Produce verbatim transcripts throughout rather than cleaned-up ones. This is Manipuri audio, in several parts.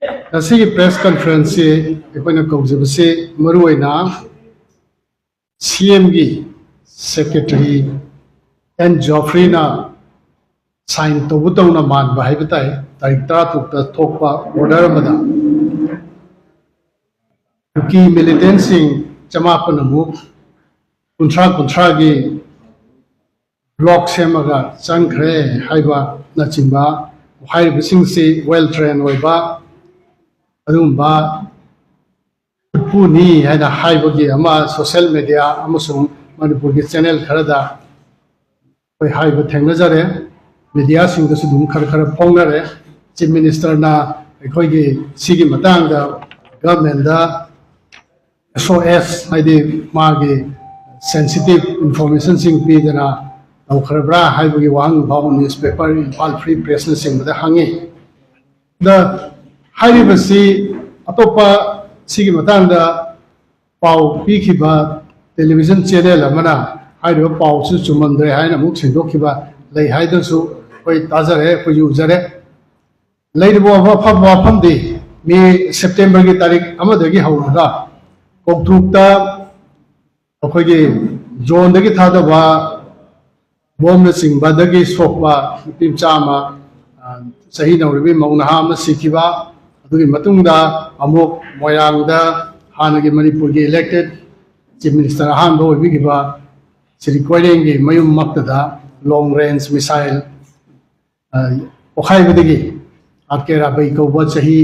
ꯉꯁꯤꯒꯤ ꯄ꯭ꯔꯦꯁ ꯀꯟꯐꯔꯦꯟꯁꯁꯤ ꯑꯩꯈꯣꯏꯅ ꯀꯧꯖꯕꯁꯤ ꯃꯔꯨꯑꯣꯏꯅ ꯁꯤ ꯑꯦꯝꯒꯤ ꯁꯦꯀ꯭ꯔꯦꯇꯔꯤ ꯑꯦꯟ ꯖꯣꯐ꯭ꯔꯤꯅ ꯁꯥꯏꯟ ꯇꯧꯕ ꯇꯧꯅ ꯃꯥꯟꯕ ꯍꯥꯏꯕ ꯇꯥꯏ, ꯇꯥꯔꯤꯛ ꯇꯔꯥꯇꯔꯨꯛꯇ ꯊꯣꯛꯄ ꯑꯣꯔꯗꯔ ꯑꯃꯗ ꯀꯨꯀꯤ ꯃꯤꯂꯤꯇꯦꯟꯁꯤꯡ ꯆꯃꯥꯄꯟ ꯑꯃꯨꯛ ꯀꯨꯟꯊ꯭ꯔꯥ ꯀꯨꯟꯊ꯭ꯔꯥꯒꯤ ꯕ꯭ꯂꯣꯛ ꯁꯦꯝꯃꯒ ꯆꯪꯈ꯭ꯔꯦ ꯍꯥꯏꯕꯅꯆꯤꯡꯕ, ꯍꯥꯏꯔꯤꯕꯁꯤꯡꯁꯤ ꯋꯦꯜ ꯇ꯭ꯔꯦꯟ ꯑꯣꯏꯕ, ꯑꯗꯨꯒꯨꯝꯕ ꯈꯨꯠꯄꯨꯅꯤ ꯍꯥꯏꯅ ꯍꯥꯏꯕꯒꯤ ꯑꯃ ꯁꯣꯁꯤꯌꯦꯜ ꯃꯦꯗꯤꯌꯥ ꯑꯃꯁꯨꯡ ꯃꯅꯤꯄꯨꯔꯒꯤ ꯆꯦꯅꯦꯜ ꯈꯔꯗ ꯑꯩꯈꯣꯏ ꯍꯥꯏꯕ ꯊꯦꯡꯅꯖꯔꯦ꯫ ꯃꯦꯗꯤꯌꯥꯁꯤꯡꯗꯁꯨ ꯑꯗꯨꯝ ꯈꯔ ꯈꯔ ꯐꯣꯡꯅꯔꯦ꯫ ꯆꯤꯐ ꯃꯤꯅꯤꯁꯇꯔꯅ ꯑꯩꯈꯣꯏꯒꯤ ꯁꯤꯒꯤ ꯃꯇꯥꯡꯗ ꯒꯚꯔꯟꯃꯦꯟꯗ ꯑꯦꯁ ꯑꯣ ꯑꯦꯁ, ꯍꯥꯏꯗꯤ ꯃꯥꯒꯤ ꯁꯦꯟꯁꯤꯇꯤꯞ ꯏꯟꯐꯣꯔꯃꯦꯁꯟꯁꯤꯡ ꯄꯤꯗꯅ ꯇꯧꯈ꯭ꯔꯕ꯭ꯔꯥ ꯍꯥꯏꯕꯒꯤ ꯋꯥꯍꯪ ꯐꯥꯎ ꯅ꯭ꯌꯨꯁꯄꯦꯄꯔ, ꯏꯝꯐꯥꯜ ꯐ꯭ꯔꯤ ꯄ꯭ꯔꯦꯁꯅꯆꯤꯡꯕꯗ ꯍꯪꯉꯤ꯫ ꯑꯗ ꯍꯥꯏꯔꯤꯕꯁꯤ ꯑꯇꯣꯞꯄ ꯁꯤꯒꯤ ꯃꯇꯥꯡꯗ ꯄꯥꯎ ꯄꯤꯈꯤꯕ ꯇꯦꯂꯤꯚꯤꯖꯟ ꯆꯦꯅꯦꯜ ꯑꯃꯅ ꯍꯥꯏꯔꯤꯕ ꯄꯥꯎꯁꯨ ꯆꯨꯝꯃꯝꯗ꯭ꯔꯦ ꯍꯥꯏꯅ ꯑꯃꯨꯛ ꯁꯦꯡꯗꯣꯛꯈꯤꯕ ꯂꯩ ꯍꯥꯏꯗꯨꯅꯁꯨ ꯑꯩꯈꯣꯏ ꯇꯥꯖꯔꯦ, ꯑꯩꯈꯣꯏꯁꯨ ꯎꯖꯔꯦ꯫ ꯂꯩꯔꯤꯕ ꯋꯥꯐꯝ, ꯋꯥꯐꯝꯗꯤ ꯃꯦ, ꯁꯦꯞꯇꯦꯝꯕꯔꯒꯤ ꯇꯥꯔꯤꯛ ꯑꯃꯗꯒꯤ ꯍꯧꯔꯒ ꯀꯧꯇ꯭ꯔꯨꯛꯇ ꯑꯩꯈꯣꯏꯒꯤ ꯗ꯭ꯔꯣꯟꯗꯒꯤ ꯊꯥꯗꯕ ꯕꯣꯝꯅꯆꯤꯡꯕꯗꯒꯤ ꯁꯣꯛꯄ ꯅꯨꯄꯤ ꯃꯆꯥ ꯑꯃ, ꯑ, ꯆꯍꯤ ꯅꯧꯔꯤꯕꯤ ꯃꯧ ꯅꯍꯥ ꯑꯃ ꯁꯤꯈꯤꯕ, ꯑꯗꯨꯒꯤ ꯃꯇꯨꯡꯗ ꯑꯃꯨꯛ ꯃꯣꯏꯔꯥꯡꯗ ꯍꯥꯟꯅꯒꯤ ꯃꯅꯤꯄꯨꯔꯒꯤ ꯏꯂꯦꯛꯇꯦꯠ ꯆꯤꯐ ꯃꯤꯅꯤꯁꯇꯔ ꯑꯍꯥꯟꯕ ꯑꯣꯏꯕꯤꯈꯤꯕ ꯁ꯭ꯔꯤ ꯀꯣꯏꯔꯦꯡꯒꯤ ꯃꯌꯨꯝꯃꯛꯇꯗ ꯂꯣꯡ ꯔꯦꯟꯖ ꯃꯤꯁꯥꯏꯜ ꯑ, ꯄꯣꯈꯥꯏꯕꯗꯒꯤ ꯑꯥꯔ ꯀꯦ ꯔꯥꯕꯩ ꯀꯧꯕ ꯆꯍꯤ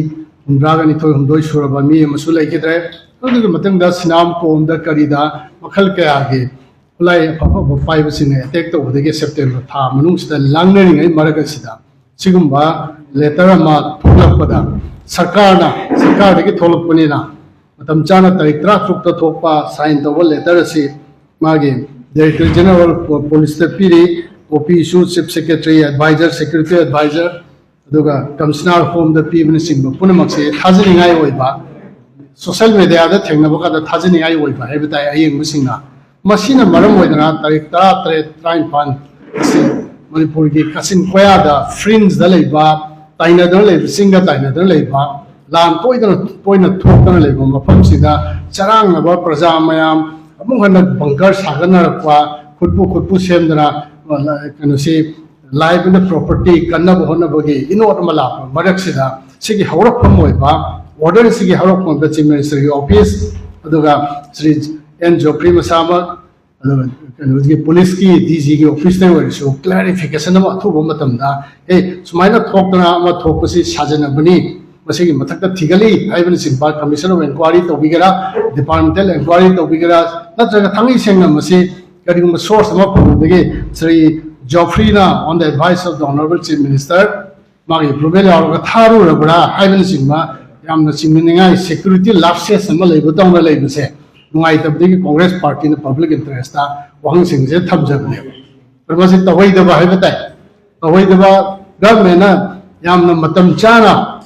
ꯍꯨꯝꯗ꯭ꯔꯥꯒ ꯅꯤꯊꯣꯏ ꯍꯨꯝꯗꯣꯏ ꯁꯨꯔꯕ ꯃꯤ ꯑꯃꯁꯨ ꯂꯩꯈꯤꯗ꯭ꯔꯦ꯫ ꯑꯗꯨꯒꯤ ꯃꯇꯨꯡꯗ ꯁꯤꯅꯥꯝ ꯀꯣꯝꯗ ꯀꯔꯤꯗ ꯃꯈꯜ ꯀꯌꯥꯒꯤ ꯈꯨꯠꯂꯥꯏ ꯑꯐ ꯑꯐꯕ ꯄꯥꯏꯕꯁꯤꯡꯅ ꯑꯦꯇꯦꯛ ꯇꯧꯕꯗꯒꯤ ꯁꯦꯞꯇꯦꯝꯕꯔ ꯊꯥ ꯃꯅꯨꯡꯁꯤꯗ ꯂꯥꯡꯅꯔꯤꯉꯩ ꯃꯔꯛ ꯑꯁꯤꯗ ꯁꯤꯒꯨꯝꯕ ꯂꯦꯇꯔ ꯑꯃ ꯊꯣꯛꯂꯛꯄꯗ ꯁꯔꯀꯥꯔꯅ, ꯁꯔꯀꯥꯔꯗꯒꯤ ꯊꯣꯛꯂꯛꯄꯅꯤꯅ ꯃꯇꯝ ꯆꯥꯅ ꯇꯥꯔꯤꯛ ꯇꯔꯥꯇꯔꯨꯛꯇ ꯊꯣꯛꯄ ꯁꯥꯏꯟ ꯇꯧꯕ ꯂꯦꯇꯔ ꯑꯁꯤ ꯃꯥꯒꯤ ꯗꯥꯏꯔꯦꯛꯇꯔ ꯖꯦꯅꯔꯦꯜ ꯄꯨꯂꯤꯁꯇ ꯄꯤꯔꯤ, ꯀꯣꯄꯤꯁꯨ chief secretary, advisor, security advisor, ꯑꯗꯨꯒ ꯀꯃꯤꯁꯅꯔ ꯍꯣꯝꯗ ꯄꯤꯕꯅꯆꯤꯡꯕ ꯄꯨꯝꯅꯃꯛꯁꯦ ꯊꯥꯖꯅꯤꯡꯉꯥꯏ ꯑꯣꯏꯕ, ꯁꯣꯁꯤꯌꯦꯜ ꯃꯦꯗꯤꯌꯥꯗ ꯊꯦꯡꯅꯕ ꯀꯥꯟꯗ ꯊꯥꯖꯅꯤꯡꯉꯥꯏ ꯑꯣꯏꯕ ꯍꯥꯏꯕ ꯇꯥꯏ ꯑꯌꯦꯡꯕꯁꯤꯡꯅ꯫ ꯃꯁꯤꯅ ꯃꯔꯝ ꯑꯣꯏꯗꯅ ꯇꯥꯔꯤꯛ ꯇꯔꯥꯇꯔꯦꯠ, ꯇꯔꯥꯅꯤꯄꯥꯟ ꯑꯁꯤ ꯃꯅꯤꯄꯨꯔꯒꯤ ꯀꯥꯆꯤꯟ ꯀꯣꯌꯥꯗ ꯐ꯭ꯔꯤꯟꯖꯗ ꯂꯩꯕ, ꯇꯥꯏꯅꯗꯨꯅ ꯂꯩꯕ, ꯆꯤꯡꯒ ꯇꯥꯏꯅꯗꯨꯅ ꯂꯩꯕ ꯂꯥꯟ ꯇꯣꯏꯗꯅ ꯇꯣꯏꯅ ꯊꯣꯛꯇꯅ ꯂꯩꯕ ꯃꯐꯝꯁꯤꯗ ꯆꯔꯥꯡꯅꯕ ꯄ꯭ꯔꯖꯥ ꯃꯌꯥꯝ ꯑꯃꯨꯛ ꯍꯟꯅ ꯕꯪꯀꯔ ꯁꯥꯒꯠꯅꯔꯛꯄ, ꯈꯨꯠꯄꯨ ꯈꯨꯠꯄꯨ ꯁꯦꯝꯗꯅ, ꯑ, ꯀꯩꯅꯣꯁꯤ, life and property ꯀꯟꯅꯕ ꯍꯣꯠꯅꯕꯒꯤ ꯏꯅꯣꯠ ꯑꯃ ꯂꯥꯛꯄ ꯃꯔꯛꯁꯤꯗ, ꯁꯤꯒꯤ ꯍꯧꯔꯛꯐꯝ ꯑꯣꯏꯕ, order ꯁꯤꯒꯤ ꯍꯧꯔꯛꯐꯝ ꯑꯣꯏꯕ Chief Minister ꯒꯤ office, ꯑꯗꯨꯒ ꯁ꯭ꯔꯤ ꯑꯦꯟ ꯖꯣꯐ꯭ꯔꯤ ꯃꯁꯥꯃꯛ, ꯑꯗꯨꯒ ꯀꯩꯅꯣꯒꯤ police ꯀꯤ D G ꯒꯤ office ꯇ ꯑꯣꯏꯔꯁꯨ clarification ꯑꯃ ꯑꯊꯨꯕ ꯃꯇꯝꯗ, "ꯑꯦ, ꯁꯨꯃꯥꯏꯅ ꯊꯣꯛꯇꯅ ꯑꯃ ꯊꯣꯛꯄꯁꯤ ꯁꯥꯖꯟꯅꯕꯅꯤ, ꯃꯁꯤꯒꯤ ꯃꯊꯛꯇ ꯊꯤꯒꯠꯂꯤ" ꯍꯥꯏꯕꯅꯆꯤꯡꯕ Commission of Inquiry ꯇꯧꯕꯤꯒꯦꯔꯥ, departmental inquiry ꯇꯧꯕꯤꯒꯦꯔꯥ, ꯅꯠꯇ꯭ꯔꯒ ꯊꯥꯡꯃꯩ ꯁꯦꯡꯅ ꯃꯁꯤ ꯀꯔꯤꯒꯨꯝꯕ source ꯑꯃ ꯐꯪꯕꯗꯒꯤ Shri ꯖꯣꯐ꯭ꯔꯤꯅ, on the advice of the Honorable Chief Minister, ꯃꯥꯒꯤ approval ꯌꯥꯎꯔꯒ ꯊꯥꯔꯨꯔꯕ꯭ꯔꯥ ꯍꯥꯏꯕꯅꯆꯤꯡꯕ ꯌꯥꯝꯅ ꯆꯤꯡꯅꯅꯤꯡꯉꯥꯏ security lapses ꯑꯃ ꯂꯩꯕꯗꯧꯅ ꯂꯩꯕꯁꯦ ꯅꯨꯡꯉꯥꯏꯇꯕꯗꯒꯤ Congress party ꯅ public interest ꯇ ꯋꯥꯍꯪꯁꯤꯡꯁꯦ ꯊꯝꯖꯕꯅꯦꯕ꯫ ꯑꯗꯣ ꯃꯁꯤ ꯇꯧꯍꯩꯗꯕ ꯍꯥꯏꯕ ꯇꯥꯏ꯫ ꯇꯧꯍꯩꯗꯕ, government ꯅ ꯌꯥꯝꯅ ꯃꯇꯝ ꯆꯥꯅ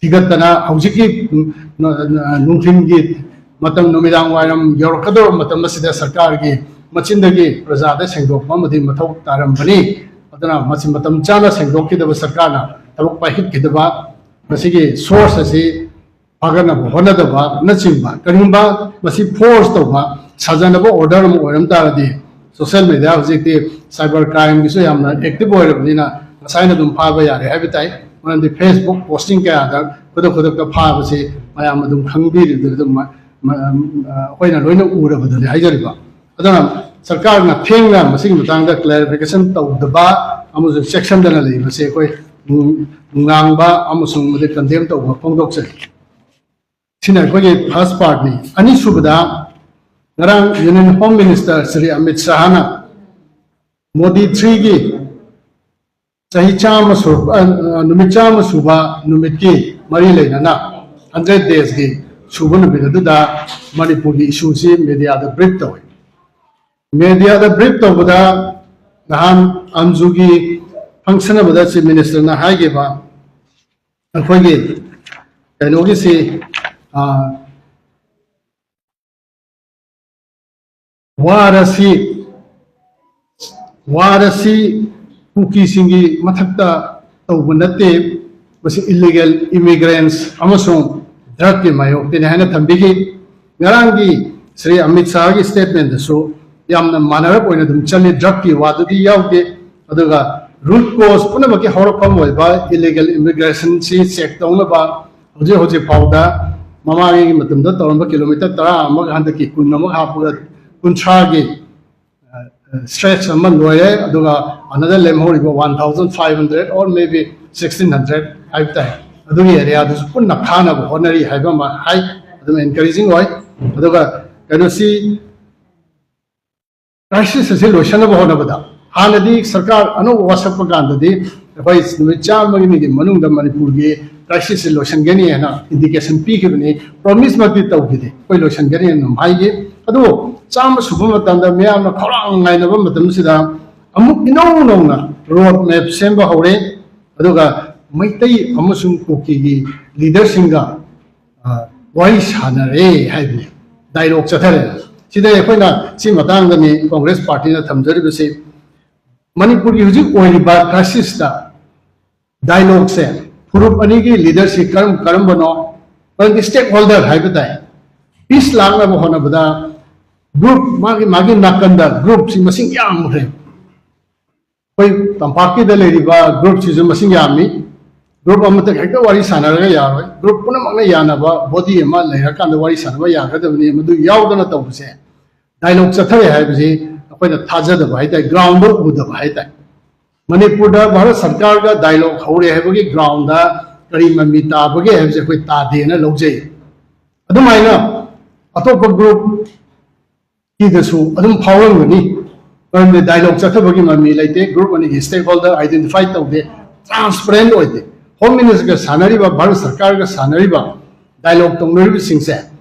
ꯊꯤꯒꯠꯇꯅ ꯍꯧꯖꯤꯛꯀꯤ, ꯎꯝ, ꯅ-, ꯅ-, ꯅꯨꯡꯊꯤꯜꯒꯤ ꯃꯇꯝ, ꯅꯨꯃꯤꯗꯥꯡ ꯋꯥꯏꯔꯝ ꯌꯧꯔꯛꯀꯗꯧꯔꯕ ꯃꯇꯝ ꯑꯁꯤꯗ ꯁꯔꯀꯥꯔꯒꯤ ꯃꯆꯤꯟꯗꯒꯤ ꯄ꯭ꯔꯖꯥꯗ ꯁꯦꯡꯗꯣꯛꯄ ꯑꯃꯗꯤ ꯃꯊꯧ ꯇꯥꯔꯝꯕꯅꯤ꯫ ꯑꯗꯨꯅ ꯃꯁꯤ ꯃꯇꯝ ꯆꯥꯅ ꯁꯦꯡꯗꯣꯛꯈꯤꯗꯕ, ꯁꯔꯀꯥꯔꯅ ꯊꯕꯛ ꯄꯥꯏꯈꯠꯈꯤꯗꯕ, ꯃꯁꯤꯒꯤ source ꯑꯁꯤ ꯐꯒꯠꯅꯕ ꯍꯣꯠꯅꯗꯕꯅꯆꯤꯡꯕ, ꯀꯔꯤꯒꯨꯝꯕ ꯃꯁꯤ force ꯇꯧꯕ, ꯁꯥꯖꯅꯕ order ꯑꯃ ꯑꯣꯏꯔꯝ ꯇꯥꯔꯗꯤ, social media ꯍꯧꯖꯤꯛꯇꯤ cyber crime ꯒꯤꯁꯨ ꯌꯥꯝꯅ active ꯑꯣꯏꯔꯕꯅꯤꯅ ꯉꯁꯥꯏꯅ ꯑꯗꯨꯝ ꯐꯥꯕ ꯌꯥꯔꯦ ꯍꯥꯏꯕ ꯇꯥꯏ꯫ ꯃꯔꯝꯗꯤ Facebook posting ꯀꯌꯥꯗ ꯈꯨꯗꯛ ꯈꯨꯗꯛꯇ ꯐꯥꯕꯁꯤ ꯃꯌꯥꯝ ꯑꯗꯨꯝ ꯈꯪꯕꯤꯔꯤꯗꯨꯅ ꯑꯗꯨꯝ ꯃ-, ꯃ-, ꯑ, ꯑꯩꯈꯣꯏꯅ ꯂꯣꯏꯅ ꯎꯔꯕꯗꯨꯅꯤ ꯍꯥꯏꯖꯔꯤꯕ꯫ ꯑꯗꯨꯅ ꯁꯔꯀꯥꯔꯅ ꯊꯦꯡꯅ ꯃꯁꯤꯒꯤ ꯃꯇꯥꯡꯗ clarification ꯇꯧꯗꯕ ꯑꯃꯁꯨꯡ ꯆꯦꯛꯁꯤꯟꯗꯅ ꯂꯩꯕꯁꯦ ꯑꯩꯈꯣꯏ ꯅꯨꯡ-, ꯅꯨꯡꯅꯥꯡꯕ ꯑꯃꯁꯨꯡ ꯃꯗꯨ condemn ꯇꯧꯕ ꯐꯣꯡꯗꯣꯛꯆꯔꯤ꯫ ꯁꯤꯅ ꯑꯩꯈꯣꯏꯒꯤ first part ꯅꯤ꯫ ꯑꯅꯤꯁꯨꯕꯗ, ꯉꯔꯥꯡ Union Home Minister Shri Amit ꯁꯥꯍꯅ Modi three ꯒꯤ ꯆꯍꯤ ꯆꯥꯝꯃ ꯁꯨꯔꯕ, ꯑ, ꯑ, ꯅꯨꯃꯤꯠ ꯆꯥꯝꯃ ꯁꯨꯕ ꯅꯨꯃꯤꯠꯀꯤ ꯃꯔꯤ ꯂꯩꯅꯅ, hundred days ꯀꯤ ꯁꯨꯕ ꯅꯨꯃꯤꯠ ꯑꯗꯨꯗ ꯃꯅꯤꯄꯨꯔꯒꯤ issue ꯁꯤ media ꯗ brief ꯇꯧꯏ꯫ Media ꯗ brief ꯇꯧꯕꯗ ꯅꯍꯥꯟ ꯑꯝꯖꯨꯒꯤ function ꯑꯃꯗ Chief Minister ꯅ ꯍꯥꯏꯈꯤꯕ, ꯑꯩꯈꯣꯏꯒꯤ ꯀꯩꯅꯣꯒꯤꯁꯤ, ꯑ, war ꯑꯁꯤ, war ꯑꯁꯤ ꯀꯨꯀꯤꯁꯤꯡꯒꯤ ꯃꯊꯛꯇ ꯇꯧꯕ ꯅꯠꯇꯦ, ꯃꯁꯤ ꯏꯂꯤꯒꯦꯜ ꯏꯃꯤꯒ꯭ꯔꯦꯟꯁ ꯑꯃꯁꯨꯡ ꯗ꯭ꯔꯒꯀꯤ ꯃꯥꯌꯣꯛꯇꯅꯤ ꯍꯥꯏꯅ ꯊꯝꯕꯤꯈꯤ꯫ ꯉꯔꯥꯡꯒꯤ ꯁ꯭ꯔꯤ ꯑꯃꯤꯠ ꯁꯥꯍꯒꯤ ꯁ꯭ꯇꯦꯠꯃꯦꯟꯗꯁꯨ ꯌꯥꯝꯅ ꯃꯥꯟꯅꯔꯞ ꯑꯣꯏꯅ ꯑꯗꯨꯝ ꯆꯠꯂꯤ, ꯗ꯭ꯔꯒꯀꯤ ꯋꯥꯗꯨꯗꯤ ꯌꯥꯎꯗꯦ꯫ ꯑꯗꯨꯒ ꯔꯨꯠ ꯀꯣꯁ ꯄꯨꯝꯅꯃꯛꯀꯤ ꯍꯧꯔꯛꯐꯝ ꯑꯣꯏꯕ ꯏꯂꯤꯒꯦꯜ ꯏꯃꯤꯒ꯭ꯔꯦꯁꯟꯁꯤ ꯆꯦꯛ ꯇꯧꯅꯕ ꯍꯧꯖꯤꯛ ꯍꯧꯖꯤꯛ ꯐꯥꯎꯗ ꯃꯃꯥꯡꯒꯤ ꯃꯇꯝꯗ ꯇꯧꯔꯝꯕ ꯀꯤꯂꯣꯃꯤꯇꯔ ꯇꯔꯥ ꯑꯃꯒ ꯍꯟꯗꯛꯀꯤ ꯀꯨꯟ ꯑꯃꯒ ꯍꯥꯞꯄꯒ ꯀꯨꯟꯊ꯭ꯔꯥꯒꯤ ꯁ꯭ꯇ꯭ꯔꯦꯆ ꯑꯃ ꯂꯣꯏꯔꯦ꯫ ꯑꯗꯨꯒ ꯑꯅꯗꯔ ꯂꯦꯝꯍꯧꯔꯤꯕ one thousand five hundred or May B sixteen hundred ꯍꯥꯏꯕ ꯇꯥꯏ, ꯑꯗꯨꯒꯤ ꯑꯦꯔꯤꯌꯥꯗꯨꯁꯨ ꯄꯨꯟꯅ ꯈꯥꯅꯕ ꯍꯣꯠꯅꯔꯤ ꯍꯥꯏꯕ ꯑꯃ ꯍꯥꯏ꯫ ꯑꯗꯨꯝ ꯑꯦꯟꯀꯔꯦꯖꯤꯡ ꯑꯣꯏ꯫ ꯑꯗꯨꯒ ꯀꯩꯅꯣꯁꯤ, ꯀ꯭ꯔꯥꯏꯁꯤꯁ ꯑꯁꯤ ꯂꯣꯏꯁꯤꯟꯅꯕ ꯍꯣꯠꯅꯕꯗ ꯍꯥꯟꯅꯗꯤ ꯁꯔꯀꯥꯔ ꯑꯅꯧꯕ ꯋꯥꯁꯛꯄ ꯀꯥꯟꯗꯗꯤ ꯑꯩꯈꯣꯏ ꯅꯨꯃꯤꯠ ꯆꯥꯝꯃꯒꯤ ꯃꯅꯨꯡꯗ ꯃꯅꯤꯄꯨꯔꯒꯤ ꯀ꯭ꯔꯥꯏꯁꯤꯁꯁꯤ ꯂꯣꯏꯁꯤꯟꯒꯅꯤ ꯍꯥꯏꯅ ꯏꯟꯗꯤꯀꯦꯁꯟ ꯄꯤꯈꯤꯕꯅꯤ, ꯄ꯭ꯔꯣꯃꯤꯁꯃꯛꯇꯤ ꯇꯧꯈꯤꯗꯦ ꯑꯩꯈꯣꯏ ꯂꯣꯏꯁꯤꯟꯒꯅꯤ ꯍꯥꯏꯅ ꯑꯗꯨꯝ ꯍꯥꯏꯈꯤ꯫ ꯑꯗꯨꯕꯨ ꯆꯥꯝꯃ ꯁꯨꯕ ꯃꯇꯝꯗ ꯃꯤꯌꯥꯝꯅ ꯈꯧꯔꯥꯡ ꯉꯥꯏꯅꯕ ꯃꯇꯝꯁꯤꯗ ꯑꯃꯨꯛ ꯏꯅꯧ ꯅꯧꯅ ꯔꯣꯗ ꯃꯦꯞ ꯁꯦꯝꯕ ꯍꯧꯔꯦ꯫ ꯑꯗꯨꯒ ꯃꯩꯇꯩ ꯑꯃꯁꯨꯡ ꯀꯨꯀꯤꯒꯤ ꯂꯤꯗꯔꯁꯤꯡꯒ ꯋꯥꯔꯤ ꯁꯥꯟꯅꯔꯦ ꯍꯥꯏꯕꯅꯤ, ꯗꯥꯏꯂꯣꯒ ꯆꯠꯊꯔꯦ꯫ ꯁꯤꯗ ꯑꯩꯈꯣꯏꯅ ꯁꯤ ꯃꯇꯥꯡꯗꯅꯤ ꯀꯣꯡꯒ꯭ꯔꯦꯁ ꯄꯥꯔꯇꯤꯅ ꯊꯝꯖꯔꯤꯕꯁꯤ꯫ ꯃꯅꯤꯄꯨꯔꯒꯤ ꯍꯧꯖꯤꯛ ꯑꯣꯏꯔꯤꯕ ꯀ꯭ꯔꯥꯏꯁꯤꯁꯇ ꯗꯥꯏꯂꯣꯒꯁꯦ ꯐꯨꯔꯨꯞ ꯑꯅꯤꯒꯤ ꯂꯤꯗꯔꯁꯤ ꯀꯔꯝ ꯀꯔꯝꯕꯅꯣ, ꯃꯔꯝꯗꯤ ꯁ꯭ꯇꯦꯛ ꯍꯣꯜꯗꯔ ꯍꯥꯏꯕ ꯇꯥꯏ꯫ ꯄꯤꯁ ꯂꯥꯛꯅꯕ ꯍꯣꯠꯅꯕꯗ ꯒ꯭ꯔꯨꯞ ꯃꯥꯒꯤ ꯃꯥꯒꯤ ꯅꯥꯀꯟꯗ ꯒ꯭ꯔꯨꯞꯁꯤ ꯃꯁꯤꯡ ꯌꯥꯝꯈ꯭ꯔꯦ꯫ ꯑꯩꯈꯣꯏ ꯇꯝꯄꯥꯛꯀꯤꯗ ꯂꯩꯔꯤꯕ ꯒ꯭ꯔꯨꯞꯁꯤꯁꯨ ꯃꯁꯤꯡ ꯌꯥꯝꯃꯤ꯫ ꯒ꯭ꯔꯨꯞ ꯑꯃꯇ ꯍꯦꯛꯇ ꯋꯥꯔꯤ ꯁꯥꯟꯅꯔꯒ ꯌꯥꯔꯣꯏ꯫ ꯒ꯭ꯔꯨꯞ ꯄꯨꯝꯅꯃꯛꯅ ꯌꯥꯅꯕ ꯕꯣꯗꯤ ꯑꯃ ꯂꯩꯔꯀꯥꯟꯗ ꯋꯥꯔꯤ ꯁꯥꯟꯅꯕ ꯌꯥꯒꯗꯕꯅꯤ꯫ ꯃꯗꯨ ꯌꯥꯎꯗꯅ ꯇꯧꯕꯁꯦ, ꯗꯥꯏꯂꯣꯒ ꯆꯠꯊꯔꯦ ꯍꯥꯏꯕꯁꯤ ꯑꯩꯈꯣꯏꯅ ꯊꯥꯖꯗꯕ ꯍꯥꯏꯇꯥꯔꯦ, ꯒ꯭ꯔꯥꯎꯟꯗ ꯎꯗꯕ ꯍꯥꯏꯇꯥꯔꯦ꯫ ꯃꯅꯤꯄꯨꯔꯗ ꯚꯥꯔꯠ ꯁꯔꯀꯥꯔꯒ ꯗꯥꯏꯂꯣꯒ ꯍꯧꯔꯦ ꯍꯥꯏꯕꯒꯤ ꯒ꯭ꯔꯥꯎꯟꯗ ꯀꯔꯤ ꯃꯃꯤ ꯇꯥꯕꯒꯦ ꯍꯥꯏꯕꯁꯦ ꯑꯩꯈꯣꯏ ꯇꯥꯗꯦꯅ ꯂꯧꯖꯩ꯫ ꯑꯗꯨꯃꯥꯏꯅ ꯑꯇꯣꯞꯄ ꯒ꯭ꯔꯨꯞ ꯀꯤꯗꯁꯨ ꯑꯗꯨꯝ ꯐꯥꯎꯔꯝꯒꯅꯤ꯫ ꯃꯔꯝꯗꯤ ꯗꯥꯏꯂꯣꯒ ꯆꯠꯊꯕꯒꯤ ꯃꯃꯤ ꯂꯩꯇꯦ, ꯒ꯭ꯔꯨꯞ ꯑꯅꯤꯒꯤ ꯁ꯭ꯇꯦꯛ ꯍꯣꯜꯗꯔ ꯑꯥꯏꯗꯦꯟꯇꯤꯐꯥꯏ ꯇꯧꯗꯦ, ꯇ꯭ꯔꯥꯟꯁꯄꯔꯦꯟ ꯑꯣꯏꯗꯦ꯫ ꯍꯣꯝ ꯃꯤꯅꯤꯁꯇꯔꯒ ꯁꯥꯟꯅꯔꯤꯕ, ꯚꯥꯔꯠ ꯁꯔꯀꯥꯔꯒ ꯁꯥꯟꯅꯔꯤꯕ, ꯗꯥꯏꯂꯣꯒ ꯇꯧꯅꯔꯤꯕꯁꯤꯡꯁꯦ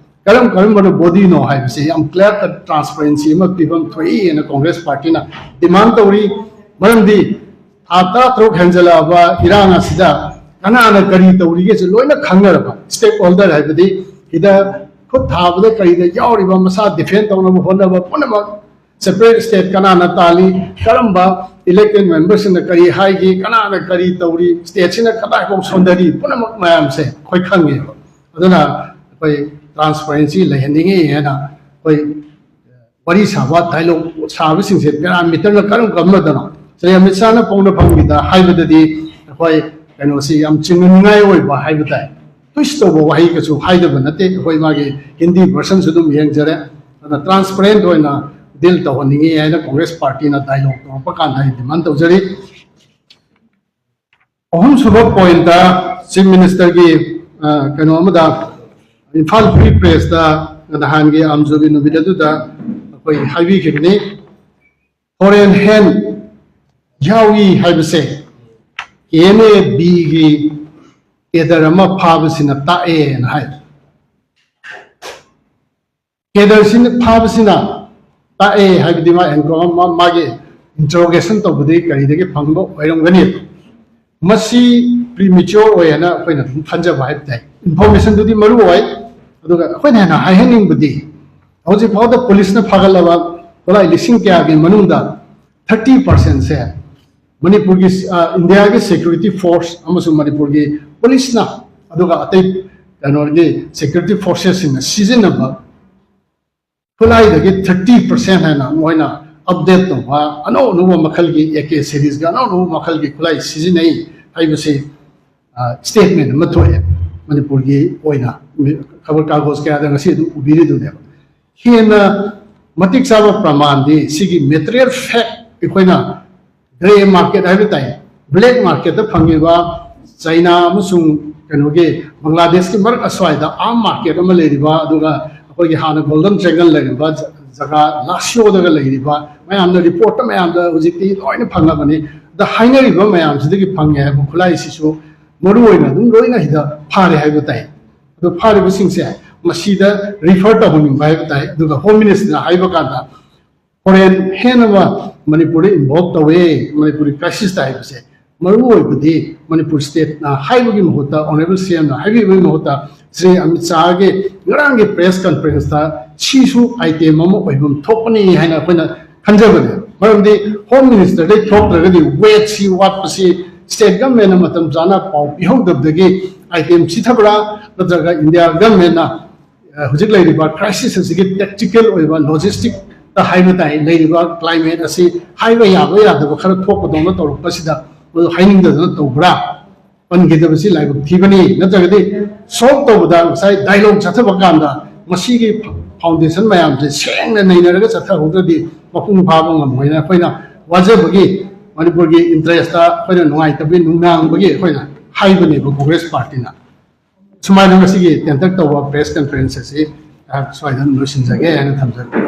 ꯀꯔꯝ ꯀꯔꯝꯕꯅ ꯕꯣꯗꯤꯅꯣ ꯍꯥꯏꯕꯁꯦ ꯌꯥꯝ ꯀ꯭ꯂꯤꯌꯥꯔ ꯀꯠ ꯇ꯭ꯔꯥꯟꯁꯄꯔꯦꯟꯁꯤ ꯑꯃ ꯄꯤꯐꯝ ꯊꯣꯛꯏ ꯍꯥꯏꯅ ꯀꯣꯡꯒ꯭ꯔꯦꯁ ꯄꯥꯔꯇꯤꯅ ꯗꯤꯃꯥꯟ ꯇꯧꯔꯤ꯫ ꯃꯔꯝꯗꯤ ꯊꯥ ꯇꯔꯥꯇꯔꯨꯛ ꯍꯦꯟꯖꯜꯂꯛꯑꯕ ꯏꯔꯥꯡ ꯑꯁꯤꯗ ꯀꯅꯥꯅ ꯀꯔꯤ ꯇꯧꯔꯤꯒꯦꯁꯦ ꯂꯣꯏꯅ ꯈꯪꯅꯔꯕ, ꯁ꯭ꯇꯦꯛ ꯍꯣꯜꯗꯔ ꯍꯥꯏꯕꯗꯤ ꯁꯤꯗ ꯈꯨꯠ ꯊꯥꯕꯗ ꯀꯔꯤꯗ ꯌꯥꯎꯔꯤꯕ, ꯃꯁꯥ ꯗꯤꯐꯦꯟ ꯇꯧꯅꯕ ꯍꯣꯠꯅꯕ ꯄꯨꯝꯅꯃꯛ separate state ꯀꯅꯥꯅ ꯇꯥꯜꯂꯤ, ꯀꯔꯝꯕ elected memberꯁꯤꯡꯅ ꯀꯔꯤ ꯍꯥꯏꯒꯦ, ꯀꯅꯥꯅ ꯀꯔꯤ ꯇꯧꯔꯤ, stateꯁꯤꯅ ꯀꯗꯥꯏꯐꯥꯎ ꯁꯣꯟꯊꯔꯤ, ꯄꯨꯝꯅꯃꯛ ꯃꯌꯥꯝꯁꯦ ꯑꯩꯈꯣꯏ ꯈꯪꯉꯦꯕ꯫ ꯑꯗꯨꯅ ꯑꯩꯈꯣꯏ transparency ꯂꯩꯍꯟꯅꯤꯡꯉꯤ ꯍꯥꯏꯅ ꯑꯩꯈꯣꯏ ꯋꯥꯔꯤ ꯁꯥꯕ, dialogue ꯁꯥꯕꯁꯤꯡꯁꯦ parameterꯅ ꯀꯔꯝ ꯀꯔꯝꯕꯗꯅꯣ? ꯁ꯭ꯔꯤ ꯑꯃꯤꯠ ꯁꯥꯍꯅ ꯄꯣꯡꯅ ꯐꯝꯕꯤꯗ ꯍꯥꯏꯕꯗꯗꯤ ꯑꯩꯈꯣꯏ ꯀꯩꯅꯣꯁꯤ ꯌꯥꯝ ꯆꯤꯡꯅꯅꯤꯡꯉꯥꯏ ꯑꯣꯏꯕ ꯍꯥꯏꯕ ꯇꯥꯏ꯫ Twist ꯇꯧꯕ ꯋꯥꯍꯩ ꯀꯩꯁꯨ ꯍꯥꯏꯗꯕ ꯅꯠꯇꯦ꯫ ꯑꯩꯈꯣꯏ ꯃꯥꯒꯤ ꯍꯤꯟꯗꯤ versionꯁꯨ ꯑꯗꯨꯝ ꯌꯦꯡꯖꯔꯦ꯫ ꯑꯗꯨꯅ transparent ꯑꯣꯏꯅ deal ꯇꯧꯍꯟꯅꯤꯡꯉꯤ ꯍꯥꯏꯅ Congress partyꯅ dialogue ꯇꯧꯔꯛꯄ ꯀꯥꯟꯗ ꯑꯩ demand ꯇꯧꯖꯔꯤ꯫ ꯑꯍꯨꯝꯁꯨꯕ pointꯇ Chief Ministerꯒꯤ, ꯑ, ꯀꯩꯅꯣ ꯑꯃꯗ, ꯏꯝꯐꯥꯜ Free Pressꯇ ꯅꯍꯥꯟꯒꯤ ꯑꯝꯖꯨꯒꯤ ꯅꯨꯃꯤꯠ ꯑꯗꯨꯗ ꯑꯩꯈꯣꯏ ꯍꯥꯏꯕꯤꯈꯤꯕꯅꯤ, foreign hand ꯌꯥꯎꯏ ꯍꯥꯏꯕꯁꯦ KNABꯒꯤ cadre ꯑꯃ ꯐꯥꯕꯁꯤꯅ ꯇꯥꯛꯑꯦꯅ ꯍꯥꯏ꯫ Cadreꯁꯤꯅ ꯐꯥꯕꯁꯤꯅ ꯇꯥꯛꯑꯦ ꯍꯥꯏꯕꯗꯤ ꯃꯥ enco-, ꯃꯥ-, ꯃꯥꯒꯤ interrogation ꯇꯧꯕꯗꯒꯤ ꯀꯔꯤꯗꯒꯤ ꯐꯪꯕ ꯑꯣꯏꯔꯝꯒꯅꯤ꯫ ꯃꯁꯤ premature ꯑꯣꯏ ꯍꯥꯏꯅ ꯑꯩꯈꯣꯏꯅ ꯑꯗꯨꯝ ꯈꯟꯖꯕ ꯍꯥꯏꯕ ꯇꯥꯏ꯫ Informationꯗꯨꯗꯤ ꯃꯔꯨ ꯑꯣꯏ, ꯑꯗꯨꯒ ꯑꯩꯈꯣꯏꯅ ꯍꯦꯟꯅ ꯍꯥꯏꯍꯟꯅꯤꯡꯕꯗꯤ ꯍꯧꯖꯤꯛ ꯐꯥꯎꯗ policeꯅ ꯐꯥꯒꯠꯂꯕ ꯈꯨꯠꯂꯥꯏ ꯂꯤꯁꯤꯡ ꯀꯌꯥꯒꯤ ꯃꯅꯨꯡꯗ thirty percentꯁꯦ ꯃꯅꯤꯄꯨꯔꯒꯤ, ꯑ, ꯏꯟꯗꯤꯌꯥꯒꯤ security force ꯑꯃꯁꯨꯡ ꯃꯅꯤꯄꯨꯔꯒꯤ policeꯅ, ꯑꯗꯨꯒ ꯑꯇꯩ ꯀꯩꯅꯣꯒꯤ security forcesꯁꯤꯡꯅ ꯁꯤꯖꯤꯟꯅꯕ ꯈꯨꯠꯂꯥꯏꯗꯒꯤ thirty percent ꯍꯥꯏꯅ ꯃꯣꯏꯅ update ꯇꯧꯕ ꯑꯅꯧ ꯑꯅꯧꯕ ꯃꯈꯜꯒꯤ AK seriesꯒ ꯑꯅꯧ ꯑꯅꯧꯕ ꯃꯈꯜꯒꯤ ꯈꯨꯠꯂꯥꯏ ꯁꯤꯖꯤꯟꯅꯩ ꯍꯥꯏꯕꯁꯤ, ꯑ, statement ꯑꯃ ꯊꯣꯛꯑꯦ꯫ ꯃꯅꯤꯄꯨꯔꯒꯤ ꯑꯣꯏꯅ ꯃꯤ-, ꯈꯕꯔ ꯀꯥꯒꯣꯖ ꯀꯌꯥꯗ ꯉꯁꯤ ꯑꯗꯨꯝ ꯎꯕꯤꯔꯤꯗꯨꯅꯦꯕ꯫ ꯍꯦꯟꯅ ꯃꯇꯤꯛ ꯆꯥꯕ ꯄ꯭ꯔꯃꯥꯟꯗꯤ ꯁꯤꯒꯤ material fact ꯑꯩꯈꯣꯏꯅ grey market ꯍꯥꯏꯕ ꯇꯥꯏ, black marketꯇ ꯐꯪꯉꯤꯕ ꯆꯩꯅꯥ ꯑꯃꯁꯨꯡ ꯀꯩꯅꯣꯒꯤ ꯕꯪꯒ꯭ꯂꯥꯗꯦꯁꯀꯤ ꯃꯔꯛ ꯑꯁ꯭ꯋꯥꯏꯗ arm market ꯑꯃ ꯂꯩꯔꯤꯕ, ꯑꯗꯨꯒ ꯑꯩꯈꯣꯏꯒꯤ ꯍꯥꯟꯅ Golden Triangle ꯂꯩꯔꯝꯕ ꯖ-, ꯖꯒꯥ ꯂꯥꯁꯤꯌꯣꯗꯒ ꯂꯩꯔꯤꯕ ꯃꯌꯥꯝꯅ reportꯇ ꯃꯌꯥꯝꯗ ꯍꯧꯖꯤꯛꯇꯤ ꯂꯣꯏꯅ ꯐꯪꯉꯕꯅꯤ꯫ ꯑꯗ ꯍꯥꯏꯅꯔꯤꯕ ꯃꯌꯥꯝꯁꯤꯗꯒꯤ ꯐꯪꯉꯦ ꯍꯥꯏꯕ ꯈꯨꯠꯂꯥꯏꯁꯤꯁꯨ ꯃꯔꯨ ꯑꯣꯏꯅ ꯑꯗꯨꯝ ꯂꯣꯏꯅ ꯁꯤꯗ ꯐꯥꯔꯦ ꯍꯥꯏꯕ ꯇꯥꯏ꯫ ꯑꯗꯣ ꯐꯥꯔꯤꯕꯁꯤꯡꯁꯦ ꯃꯁꯤꯗ refer ꯇꯧꯍꯟꯅꯤꯡꯕ ꯍꯥꯏꯕ ꯇꯥꯏ꯫ ꯑꯗꯨꯒ Home Ministerꯅ ꯍꯥꯏꯕ ꯀꯥꯟꯗ foreign hand ꯑꯃ ꯃꯅꯤꯄꯨꯔꯗ involve ꯇꯧꯋꯦ ꯃꯅꯤꯄꯨꯔꯒꯤ crisisꯇ ꯍꯥꯏꯕꯁꯦ, ꯃꯔꯨ ꯑꯣꯏꯕꯗꯤ ꯃꯅꯤꯄꯨꯔ stateꯅ ꯍꯥꯏꯕꯒꯤ ꯃꯍꯨꯠꯇ, Honourable CMꯅ ꯍꯥꯏꯕꯤꯕꯒꯤ ꯃꯍꯨꯠꯇ ꯁ꯭ꯔꯤ ꯑꯃꯤꯠ ꯁꯥꯍꯒꯤ ꯉꯔꯥꯡꯒꯤ press conferenceꯇ ꯁꯤꯁꯨ ꯑꯥꯏꯇꯦꯝ ꯑꯃ ꯑꯣꯏꯐꯝ ꯊꯣꯛꯄꯅꯤ ꯍꯥꯏꯅ ꯑꯩꯈꯣꯏꯅ ꯈꯟꯖꯕꯅꯦ꯫ ꯃꯔꯝꯗꯤ ꯍꯣꯝ ꯃꯤꯅꯤꯁꯇꯔꯗꯒꯤ ꯊꯣꯛꯇ꯭ꯔꯒꯗꯤ ꯋꯦꯠꯁꯤ ꯋꯥꯠꯄꯁꯤ ꯁ꯭ꯇꯦꯠ ꯒꯃꯦꯟꯅ ꯃꯇꯝ ꯆꯥꯅ ꯄꯥꯎ ꯄꯤꯍꯧꯗꯕꯗꯒꯤ ꯑꯥꯏꯇꯦꯝ ꯆꯤꯊꯕ꯭ꯔꯥ, ꯅꯠꯇ꯭ꯔꯒ ꯏꯟꯗꯤꯌꯥ ꯒꯃꯦꯟꯅ ꯍꯧꯖꯤꯛ ꯂꯩꯔꯤꯕ ꯀ꯭ꯔꯥꯏꯁꯤꯁ ꯑꯁꯤꯒꯤ ꯇꯦꯛꯇꯤꯀꯦꯜ ꯑꯣꯏꯕ ꯂꯣꯖꯤꯁꯇꯤꯛꯇ ꯍꯥꯏꯕ ꯇꯥꯏ, ꯂꯩꯔꯤꯕ ꯀ꯭ꯂꯥꯏꯃꯦꯠ ꯑꯁꯤ ꯍꯥꯏꯕ ꯌꯥꯕ ꯌꯥꯗꯕ ꯈꯔ ꯊꯣꯛꯄꯗꯧꯅ ꯇꯧꯔꯛꯄꯁꯤꯗ ꯃꯗꯨ ꯍꯥꯏꯅꯤꯡꯗꯗꯅ ꯇꯧꯕ꯭ꯔꯥ? ꯄꯟꯈꯤꯗꯕꯁꯤ ꯂꯥꯏꯕꯛ ꯊꯤꯕꯅꯤ꯫ ꯅꯠꯇ꯭ꯔꯒꯗꯤ ꯁꯣꯜꯕ ꯇꯧꯕꯗ ꯉꯁꯥꯏ ꯗꯥꯏꯂꯣꯒ ꯆꯠꯊꯕ ꯀꯥꯟꯗ ꯃꯁꯤꯒꯤ ꯐꯥꯎꯟꯗꯦꯁꯟ ꯃꯌꯥꯝꯁꯦ ꯁꯦꯡꯅ ꯅꯩꯅꯔꯒ ꯆꯠꯊꯍꯧꯗ꯭ꯔꯗꯤ ꯃꯄꯨꯡ ꯐꯥꯕ ꯉꯝꯃꯣꯏꯅ ꯑꯩꯈꯣꯏꯅ ꯋꯥꯖꯕꯒꯤ, ꯃꯅꯤꯄꯨꯔꯒꯤ ꯏꯟꯇꯔꯦꯁꯇ ꯑꯩꯈꯣꯏꯅ ꯅꯨꯡꯉꯥꯏꯇꯕꯒꯤ, ꯅꯨꯡꯅꯥꯡꯕꯒꯤ ꯑꯩꯈꯣꯏꯅ ꯍꯥꯏꯕꯅꯦꯕ ꯀꯣꯡꯒ꯭ꯔꯦꯁ ꯄꯥꯔꯇꯤꯅ꯫ ꯁꯨꯃꯥꯏꯅ ꯉꯁꯤꯒꯤ ꯇꯦꯟꯇꯛ ꯇꯧꯕ ꯄ꯭ꯔꯦꯁ ꯀꯟꯐꯔꯦꯟꯁ ꯑꯁꯤ ꯑꯩꯍꯥꯛ ꯁ꯭ꯋꯥꯏꯗ ꯂꯣꯏꯁꯤꯟꯖꯒꯦ ꯍꯥꯏꯅ ꯊꯝꯖꯒꯦ꯫